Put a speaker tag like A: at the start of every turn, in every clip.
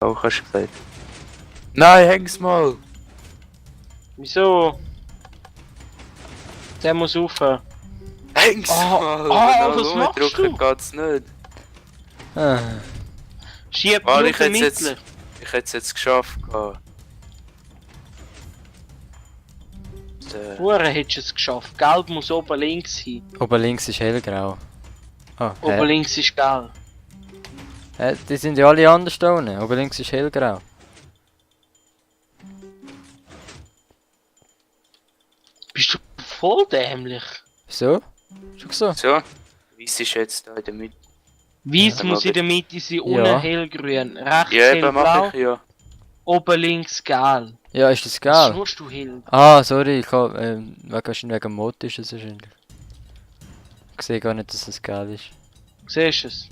A: Auch hast du gesagt. Nein, häng's mal!
B: Wieso? Der muss aufhören.
A: Häng's mal! Wenn
B: was machst
A: rumdrücken
B: du?
A: geht's nicht.
B: Schieb
A: Ah,
B: nur
A: ich
B: den
A: hätte es
B: Mittler.
A: jetzt geschafft.
B: Hure hättest du es geschafft. Gelb muss oben links sein.
C: Oben links ist hellgrau. Ah,
B: Oben links ist gelb.
C: Die sind ja alle anders da unten. Oben links ist hellgrau.
B: Bist du voll dämlich?
C: So? Schon so?
A: So, weiss ist jetzt da in der Mitte.
B: Weiß
A: Ja,
B: muss
A: aber-
B: in der Mitte sein, unten
C: Ja.
B: hellgrün, rechts
A: Ja, eben mach
B: hellblau,
A: ich ja.
B: oben links gelb.
C: Ja, ist das
B: Was
C: geil?
B: schnurst du hell?
C: Ah, sorry, ich hab, wegen dem Mod ist es wahrscheinlich. Ich sehe gar nicht, dass es geil ist.
B: Siehst du es?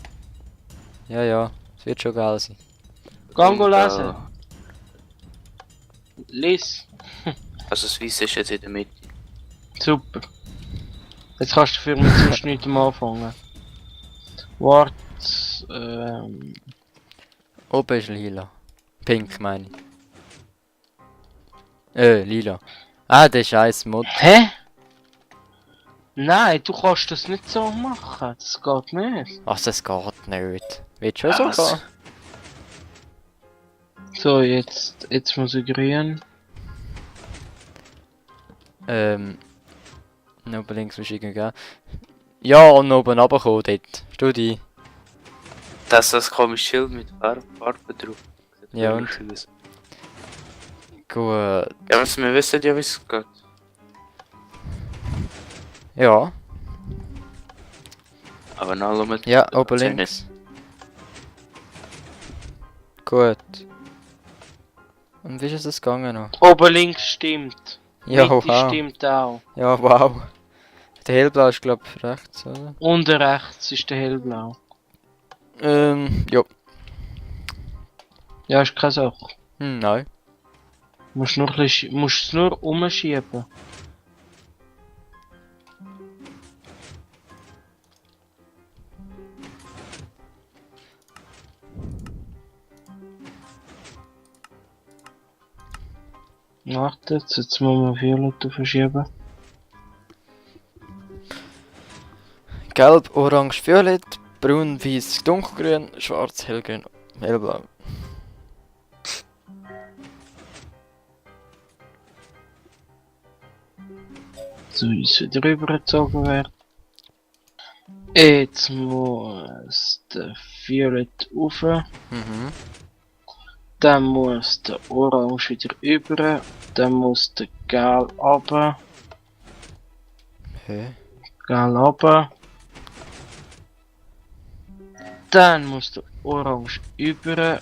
C: Ja, es wird schon geil sein.
B: Gang
A: Und,
B: lesen. Lies.
A: Also das Weiss ist jetzt in der Mitte.
B: Super. Jetzt kannst du für mich sonst nicht mehr anfangen. Wart.
C: Oben ist lila. Pink meine ich. Lila. Ah, der scheiß Mod.
B: Hä? Nein, du kannst das nicht so machen. Das geht nicht.
C: Was, das geht nicht. Wird schon so
A: Was?
C: gehen.
B: So, jetzt muss ich grün.
C: Oben links muss ich gehen. Ja, und oben runterkommen dort. Studi.
A: Das ist das komische Schild mit Farben drauf. Sieht
C: Ja,
A: wirklich aus.
C: Gut.
A: Ja, was wir wissen ja, wie es geht.
C: Ja.
A: Aber noch mit.
C: Ja, oben links. Gut. Und wie ist es gegangen noch?
B: Oben links stimmt.
C: Ja,
B: Mitte
C: wow.
B: stimmt auch.
C: Ja, wow. Der hellblau ist glaub ich rechts, oder?
B: Unten rechts ist der hellblau.
C: Ja.
B: Ja, ist keine Sache.
C: Nein.
B: Musst es nur umschieben. Warte, jetzt muss man Violett verschieben.
C: Gelb, orange, violett, braun, weiß, dunkelgrün, schwarz, hellgrün, hellblau.
B: So ist wieder rübergezogen werden. Jetzt muss der Violett rauf.
C: Mhm.
B: Dann muss der Orange wieder über. Dann muss der Gel runter.
C: Hä?
B: Gel runter. Dann muss der Orange über.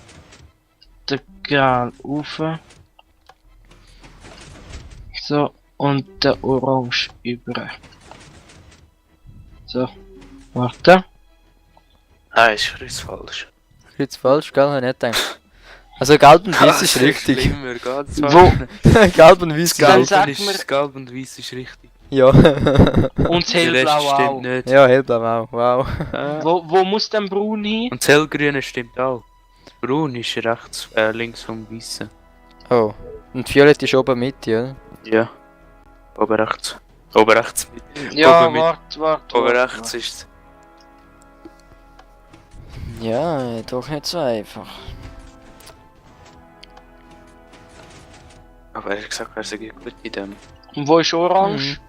B: Der Gel rauf. So. Und der Orange über. So. Warte.
A: Nein, ist kreuz falsch.
C: Jetzt falsch, gell? Hab ich nicht gedacht. Also gelb und weiß ist richtig.
A: Schlimmer, ganz
B: Wo?
C: Gelb und weiß
B: Dann
C: gelb.
B: sag
A: ist,
B: mir-
A: Gelb und Weiß ist richtig.
C: Ja.
B: Und das
A: Der Rest
B: hellblau
A: stimmt
B: auch.
A: nicht.
C: Ja, hellblau auch. Wow.
B: Wo muss denn braun hin?
A: Und das Hellgrüne stimmt auch. Braun ist rechts, links vom Weißen.
C: Oh. Und violett ist oben mit, ja?
A: Ja. Oben rechts. Oben rechts mit.
B: Ja,
A: Oben mit-
B: warte.
A: Oben rechts ist es.
C: Ja, doch nicht so einfach.
A: Aber er hat gesagt, er sei gut in dem.
B: Und wo ist orange?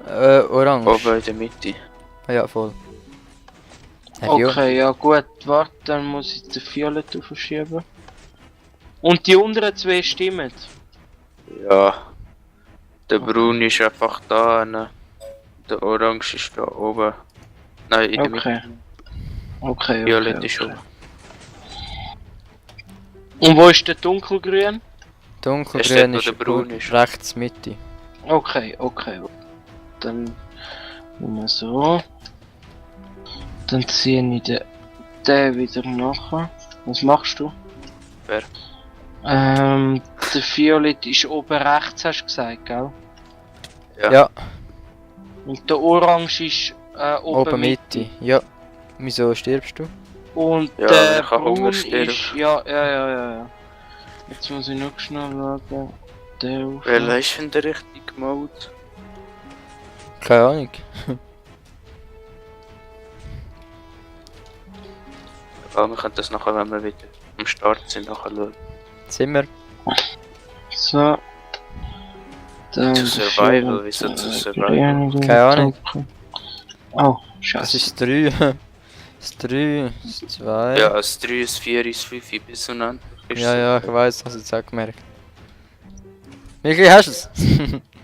C: Orange.
A: Oben in der Mitte.
C: Ah, ja, voll.
B: Okay, ja gut, warte, dann muss ich den Violett verschieben. Und die unteren zwei stimmen.
A: Ja. Der Braun ist einfach da. Der Orange ist da oben. Nein, in der Mitte.
B: Okay. Okay,
A: Violett ist oben.
B: Und wo ist der dunkelgrün?
C: Dunkelgrün
A: Dort, wo
C: ist,
A: der braun
C: gut,
A: ist.
C: rechts Mitte.
B: Okay. Dann nur so. Dann ziehe ich den wieder nachher. Was machst du?
A: Wer?
B: Der Violett ist oben rechts, hast du gesagt, gell?
A: Ja.
C: Ja,
B: Und der Orange ist oben
C: oben Mitte. Ja. Wieso stirbst du?
B: Und
A: Ja,
B: der
A: ich kann
B: Braun
A: Hunger sterben.
B: ist... Ja. Jetzt muss ich noch schnell schauen. Der auf...
A: Welcher ist denn der richtige Mode?
C: Keine Ahnung.
A: Ja, wir können das nachher, wenn wir wieder am Start sind, nachher schauen.
C: Sind wir?
B: So. Dann
A: Zu Survival, wieso zu Survival?
C: Keine Ahnung.
B: Oh,
C: Das
B: scheiße.
C: ist 3. Das 3, das 2.
A: Ja, das 3, das 4, das 5 bis unendlich. ist so.
C: Ja, ich weiß, hast du jetzt auch gemerkt. Michi, hast du es?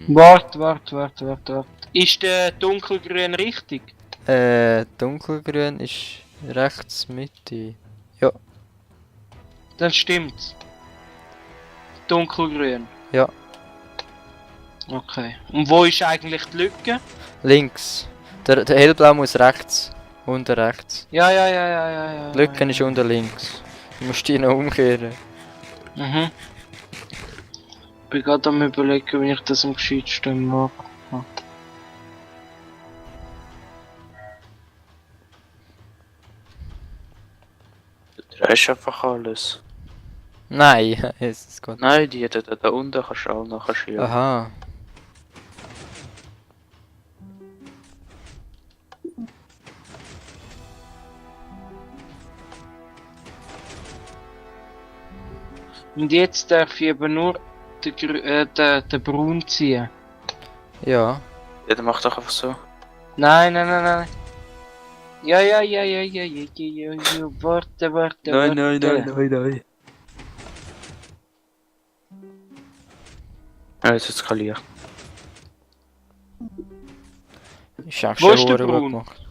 B: Warte. Ist der dunkelgrün richtig?
C: Dunkelgrün ist rechts Mitte.
B: Dann stimmt's. Dunkelgrün.
C: Ja.
B: Okay. Und wo ist eigentlich die Lücke?
C: Links. Der hellblau muss rechts. Unten rechts.
B: Ja.
C: Die Lücke ist unten links. Du musst die noch umkehren.
B: Mhm. Ich bin gerade am überlegen, wie ich das am gescheitsten mache.
A: Du drehst einfach alles.
C: Nein, Jesus Gott.
A: Nein, die da unten kannst du auch nachher schieben.
C: Aha.
B: Und jetzt darf ich eben nur den Braun ziehen.
C: Ja.
A: Ja, dann mach doch einfach so.
B: Nein. Ja. Warte.
A: Nein. Ja, jetzt ist es kein Licht.
C: Ist auch
B: Wo ist
C: schon
B: der
C: gut
B: Braun?
C: gemacht.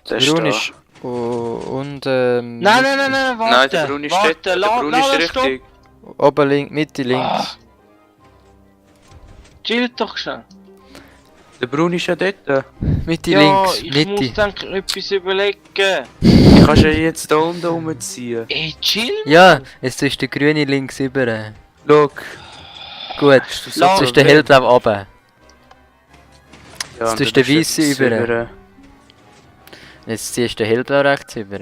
A: Der
C: Braun
A: da.
C: ist. Und
B: Nein, warte.
A: Nein, der Braun ist dort. Der Braun ist richtig.
C: oben links, Mitte links.
B: Ah. Chill doch schnell.
A: Der Braun ist ja dort.
C: Mitte
B: Ja,
C: links,
B: ich
C: Mitte.
B: muss dann etwas überlegen.
A: Du kannst ja jetzt da unten rumziehen.
B: Ey, chill.
C: Ja, jetzt ist der grüne links über.
A: Schau.
C: Gut,
A: Hast du
C: jetzt ist der hellblau oben.
A: Ja,
C: Jetzt
A: und
C: ist
A: dann
C: der Weisse
A: jetzt
C: über. Jetzt ziehst du den hellblau rechts über.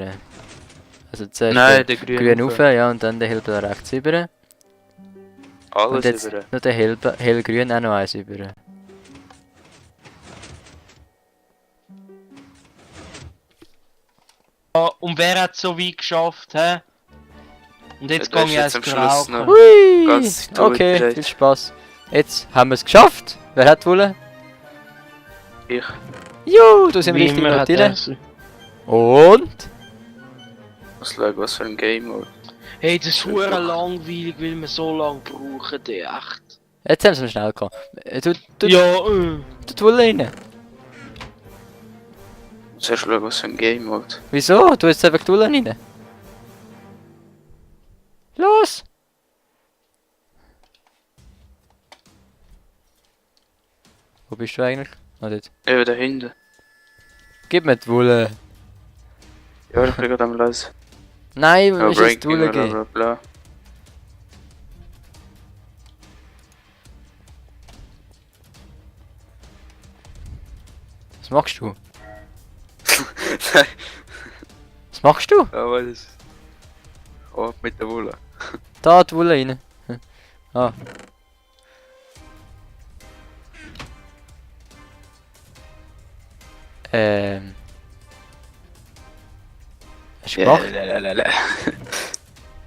C: Also zuerst
A: Nein,
C: den
A: der grüne
C: grün
A: rauf.
C: rauf, ja, und dann den hellblau rechts über. Und
A: Alles
C: jetzt
A: über.
C: noch den hellgrün auch noch eins über.
B: Ja, und wer hat so weit geschafft, hä? Und jetzt
A: Ja,
B: gehe ich
A: das ist
B: erst
A: jetzt am Schluss
B: rauchen.
A: noch.
C: Hui!
A: Ganz Zeit
C: Okay,
A: bereit.
C: viel Spaß. Jetzt haben wir es geschafft. Wer hat wollen?
A: Ich.
C: Jo, du sind
B: Wie
C: richtig
B: immer hat
C: notiert.
B: er-
C: Und?
A: Muss schauen, was für ein Game Mode.
B: Hey, das ist hure langweilig, weil wir so lange brauchen, die echt.
C: Jetzt haben sie schnell gekommen. Du
B: Ja,
C: die Wolle rein.
A: Zuerst schauen, was für ein Game Mode.
C: Wieso? Du hast einfach die Wolle rein. Los! Wo bist du eigentlich? Ah, dort.
A: Eben da hinten.
C: Gib mir die Wolle.
A: Ja, ich bin gerade am Lesen.
C: Nein,
A: Ja,
C: wo ist jetzt die
A: Breaking,
C: Wolle
A: bla
C: geben?
A: bla bla.
C: Was machst du?
A: Nein,
C: Was machst du?
A: aber das. Oh, mit der Wolle.
C: Da die Wolle rein. Ah. Hast du gemacht?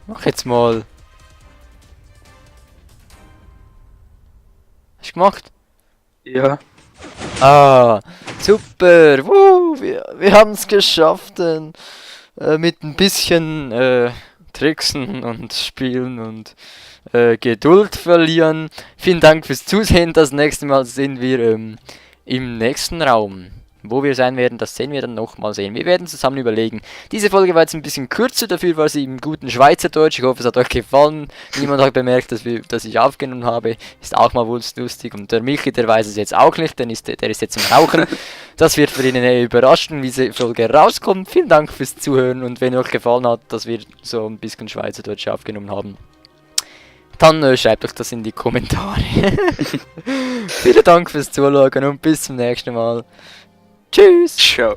C: Mach jetzt mal. Hast du gemacht?
A: Ja.
C: Ah, super! Wir haben es geschafft! Mit ein bisschen Tricksen und Spielen und Geduld verlieren. Vielen Dank fürs Zusehen. Das nächste Mal sind wir im nächsten Raum. Wo wir sein werden, das sehen wir dann nochmal sehen. Wir werden zusammen überlegen. Diese Folge war jetzt ein bisschen kürzer, dafür war sie im guten Schweizerdeutsch. Ich hoffe, es hat euch gefallen. Niemand hat bemerkt, dass ich aufgenommen habe. Ist auch mal wohl lustig. Und der Michi, der weiß es jetzt auch nicht, der ist jetzt im Rauchen. Das wird für ihn eine Überraschung, wie diese Folge rauskommt. Vielen Dank fürs Zuhören und wenn euch gefallen hat, dass wir so ein bisschen Schweizerdeutsch aufgenommen haben, dann schreibt euch das in die Kommentare. Vielen Dank fürs Zuschauen und bis zum nächsten Mal. Tschüss!
A: Ciao.